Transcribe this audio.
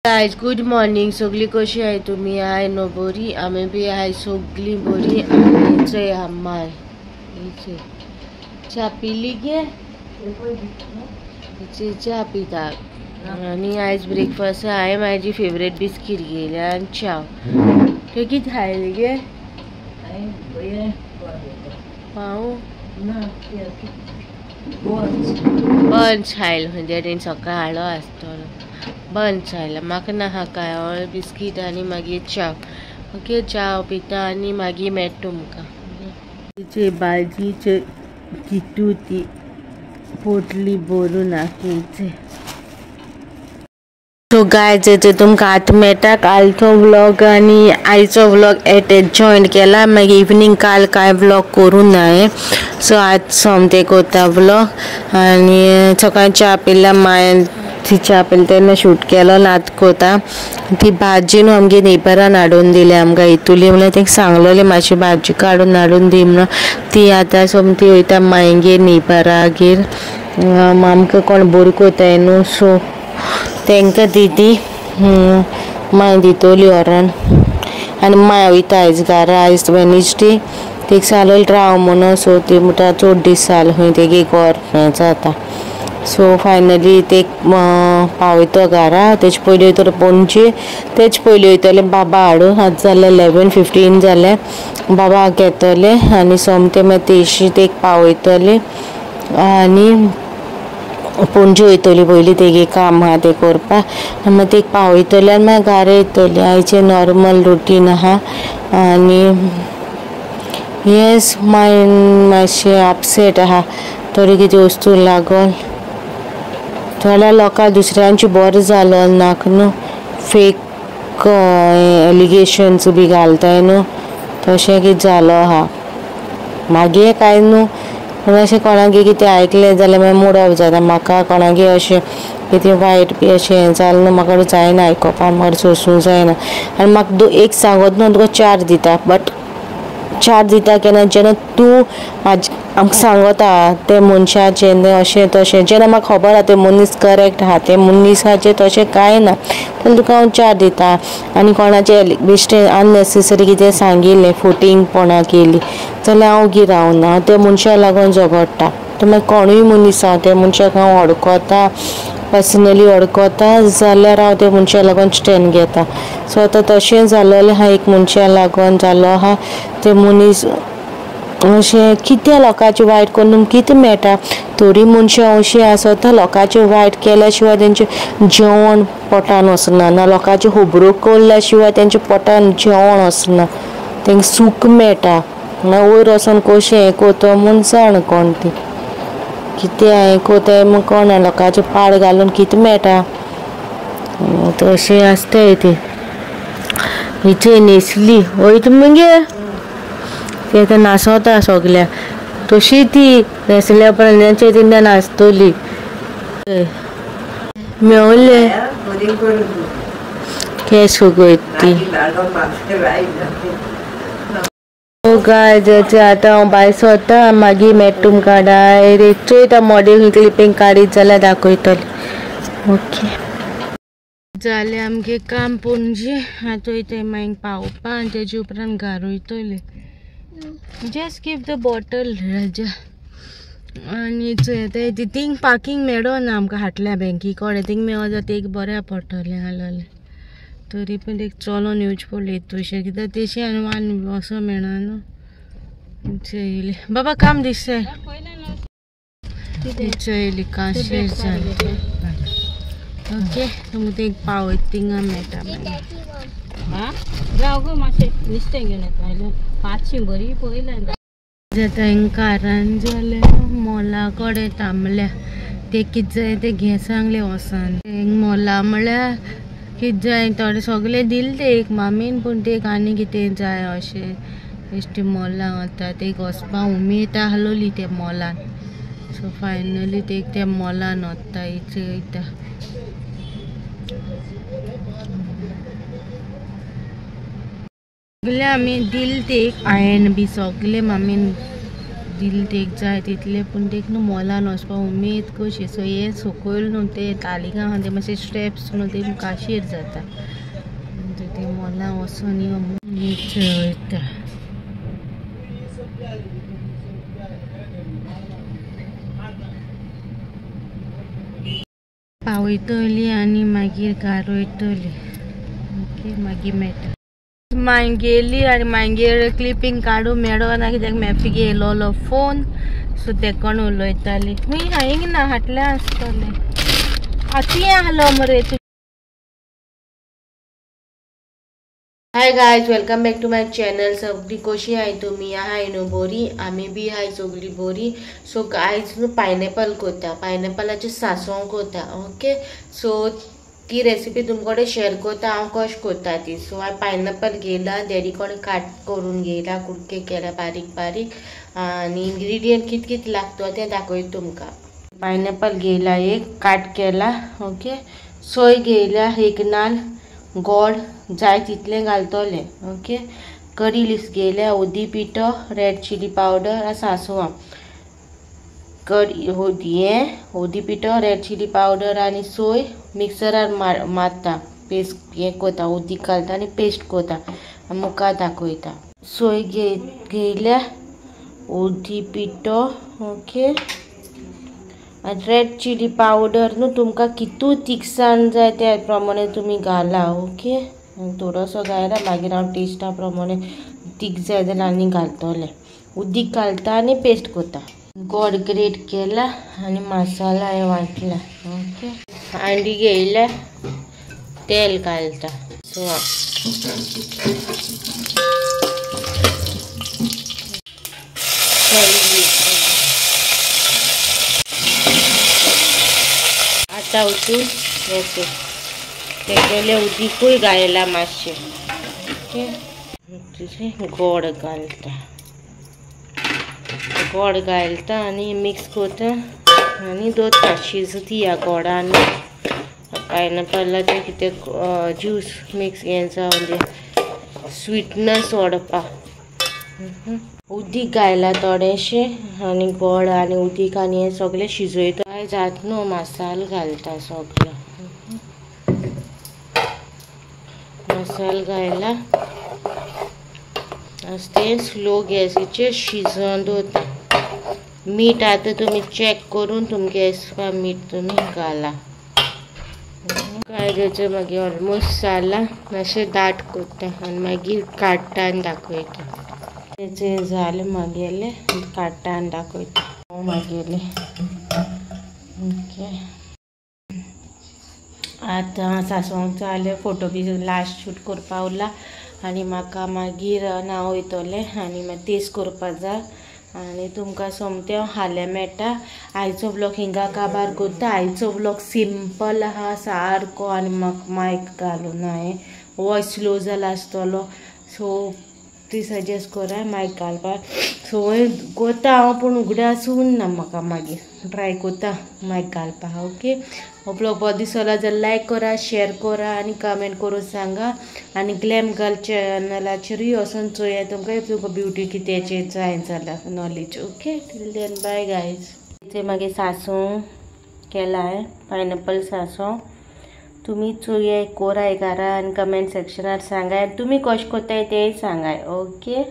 Guys good morning. सगळी कशी आहे तुम्ही? हाय नो बरी, आमी बी हाय सगळी बरी. आनी चोय माय च्या पिली गे, च्या पिता. आनी आयज ब्रेकफास्ट हांवें म्हाजी फेवरेट बिस्कीट घेयल्या आनी च्या. ते कितें खायलें गे? पाव बंच खायलो. म्हणजे तेणी सकाळ हाडलो आसतलो बंच खायला. म्हाका नाका काय, हांव बिस्कीट आनी मागीर च्या. ओके, च्या पिता आनी मागीर मेळटा तुमकां. भाजीचे कितू ती पोटली भरून आखीचे. सो गायज तुमकां आतां मेळटा. कालचो व्लॉग आनी आयचो व्लॉग एटॅच जॉयन केला. मागीर इवनींग काल कांय व्लॉग करूं ना हांवें. सो आज सोमते करता व्लॉग. आनी सकाळीं च्या पिल्या, मायन ती च्या पिली तेन्ना शूट केलो ना, आतां करता. ती भाजी न्हू आमगे नेबरान हाडून दिली आमकां इतुली म्हणल्यार तेंका सांगलोलें मातशी भाजी काडून हाडून दी म्हणून. ती आतां सोमती वयता मायगेर नेबरागेर. आमकां कोण बरी कोताय न्हू, सो तांकां दिदी माय दितोली व्हरोन. आनी माय वयता आयज घरा, आयज वेनसडे. तेका सांगलेलें राव म्हणून. सो ती म्हणटा चड दीस जालो खंय तेगे घर हें जाता. सो फायनली ते पावयतो घरा. तेजे पयलीं वयतलो पणजे, तेजे पयलीं वयतले बाबा हाडून. आतां जालें 11:15 जालें. बाबाक घेतले आनी सोमते मागीर तेशी तेक पावयतले आनी पणजे वयतली पयलीं तेगे काम आहा तें करपाक. मागीर तेक पावयतले आनी मागीर घरा येतली. आयचें नॉर्मल रुटीन आहा. आनी येस, मायंड मातशें अपसेट आहा थोडी कितें वस्तू लागोन. थोड्या लोकांक दुसऱ्यांचे बरें जालो नाका न्हू, फेक एलिगेशन्स बी घालताय न्हू, तशें कितें जालो आहा. मागीर कांय न्हू, पूण अशें कोणागे कितें आयकलें जाल्यार मागीर मूड ऑफ जाता म्हाका. कोणागे अशें कितें वायट बी अशें हें जालें न्हू, म्हाका जायना आयकोपाक, म्हाका सोंसूंक जायना. आनी म्हाका एक सांगत न्हू तुका चार दिता, बट चार दिता केन्ना जेन्ना तूं आमकां सांगता ते मनशाचें अशें तशें, जेन्ना म्हाका खबर आहा ते मनीस करेक्ट आहा, ते मनशाचें तशें कांय ना, जाल्यार तुका हांव चार दिता. आनी कोणाचें बेश्टें अननेसेसरी कितें सांगिल्लें, फटींगपणां केलीं जाल्यार हांव ओगी रावना. हांव त्या मनशाक लागून झगडटा. तो मागीर कोणूय मनीस हांव त्या मनशाक हांव वळखता, पर्सनली वळखता जाल्यार हांव त्या मनशाक लागून स्टँड घेता. सो आतां तशें जालोलें आहा, एक मनशाक लागून जालो आहा. ते मनीस अशें कितें लोकांचें वायट करून कितें मेळटा? थोडीं मनशां अशीं आसता लोकांचें वायट केल्या शिवाय तेंचें जेवण पोटान वचना, ना लोकांच्यो खबरो करल्या शिवाय तेंच्या पोटान जेवण वचना, तेंकां सूख मेळटा. मागीर वयर वचोन कशें हें करता म्हूण जाण कोण ती कितें हें करताय म्हूण कोण लोकांचें पाड घालून कितें मेळटा? तशें आसताय तें. हिचें न्हेसली वयता मगे ती आतां नाचता सगल्या, तशी ती न्हेसल्या उपरांत तेन्ना नाचतली. मेवले केस फुगयता ती. गायज आतां हांव भायर सरता, मागीर मेळटा तुमकां डायरेक्ट. चोयता मॉडेल क्लिपींग काडीत जाल्यार दाखयतलें. ओके, जालें आमगें काम पणजे. आतां वयता मागीर पावोवपा आनी तेजे उपरांत घरा वयतलें. जस्ट कीप the bottle राजा. आनी चोय आतां थिंग पार्कींग मेळना आमकां हाटल्या बँकी कडेन, थिंग मेळत जाल्यार एक बऱ्या पडटलें आसलेलें. तरी पण एक चलोन येवचें पडलें तशें कित्याक तेशें आनी वान असो मेळना न्हू. चोयली बाबा काम दिसता. चोयली काशेर जालें. ओके, तुमकां ते पावयता थिंगा मेळटा मागीर. राव गो मातशें नुस्तें घेवन येता, 500 बरी पयलें. आतां हिंगा कारान जालें मोला कडेन थांबल्या. ते कितें जाय तें घे सांगलें वचोन. मोला म्हळ्यार कितें जाय थोडे सगळें दिलें ते एक मामीन, पूण ते आनी कितें जाय अशें बेश्टें मोलान वता. ते वचपा उमेद आहलोली ते मोलान. सो फायनली ते त्या मोलान वता वयता. सगळें आमी दिलें ते आयन बी सगळें मामीन दिले तेक जाय तितले पूण तेक न्हू मोलान वचपा उमेद कशी. सो हे सकयल न्हू ते तालिगां आहा ते मातशे स्टेप्स न्हू ते काशीर जाता ते मोलान वचोन यो वयता. पावयतली आनी मागीर घार वयतली. ओके मागीर मेळटा. मागेली आनी मागीर क्लिपींग काडूं मेळना कित्याक मॅपी घेयलोलो फोन. सो ते कोण उलयताली खंय हांग ना हाटल्या आसतलें आतां आहलो मरे तूं. Hi guys, welcome back to my channel. सगळी कशी आहाय तुमी? आहाय न्हू बरी? आमी बी आहाय सगळी बरी. सो गायज न्हू पायनएपल कोता, पायनएपलाचें सांसव कोता. ओके सो ती रेसिपी तुमकडे शेअर करता हांव कश करता ती. सो हांवें पायनएपल घेयला, डॅडी कोण काट करून घेयला, कुडके केला बारीक बारीक आनी इन्ग्रिडियंट कित कित लागता तें दाखयता तुमकां. पायनएपल घेयला एक, काट केला. ओके सोय घेयल्या एक नाल, गोड जाय तितलें घालतलें. ओके करी लिव्स घेयल्या, हळदी पिठो, रेड चिली पावडर आनी सांसवां. करी हें हळदी पिठो, रेड चिली पावडर आनी सोय मिक्सरार मारता, पेस्ट हें करता, उदीक घालता आनी पेस्ट करता. मुखार दाखयता. सोय घेयल्या, हळदी पिठो, ओके आनी रेड चिली पावडर न्हू तुमकां कितू तिखसाण जाय त्या प्रमाणे तुमी घाला. ओके आनी थोडोसो घायला, मागीर हांव टेस्टा प्रमाणे तीख जाय जाल्यार आनी घालतलें. उदीक घालता आनी पेस्ट करता. गोड ग्रेट केला आनी मसाला हें वांटला. ओके हांडी घेयल्या, तेल घालता. सो आतां वचून हें तेगेलें उदीकूय घायला मातशें. ओके तुजें गोड घालता, गोड घालता आनी मिक्स करता आनी दवरता शिजता ह्या गोडान. पायनएपलाचें कितें ज्यूस मिक्स हें जावन दी स्वीटनस वाडोवपाक. उदीक घायला थोडेशें आनी गोड आनी उदीक आनी हें सगळें शिजयता. जात न्हू मसालो घालता सगळो, मसालो घायला तें स्लो गॅसीचेर शिजोवन दवरता. मीठ आतां तुमी चॅक करून तुमगे एसपा मीठ तुमी घाला. काय तेचें मागीर ऑलमोस्ट जाला, मातशें दाट करता आनी मागीर काडटा आनी दाखयता. तेचें जालें मागेलें, काडटा आनी दाखयता मागेलें. ओके आतां सांसवांक जालें, फोटो बी लास्ट शूट करपा उरला आनी म्हाका मागीर नांव वयतलें आनी मागीर टेस्ट करपा जाय. आनी तुमकां सोमतें हांव हाल्यां मेळटा. आयचो व्लॉग हिंगा काबार करता. आयचो व्लॉग सिंपल आहा सारको आनी म्हाका मायक घालूना, हांवें वॉयस स्लो जाला आसतलो. सो ती सजेस्ट करा मायक घालपाक. सो करता हांव पूण उगडास उरना म्हाका, मागीर ट्राय करता मायक घालपाक. ओके हो व्लॉग बरो दिसलो जाल्यार लायक करा, शेअर करा आनी कमेंट करून सांगा. आनी ग्लॅम गर्ल चॅनलाचेरूय वचून चोया, तुमकां तुमकां ब्युटी कित्याचेर जाय जाल्यार knowledge. Okay till then bye guys. ते मागीर सांसव केला हांवें, पायनएपल सांसव. तुमी चोया कोराय घरा आनी कमेंट सेक्शनार सांगाय तुमी कशें करताय तेंय सांगाय. ओके.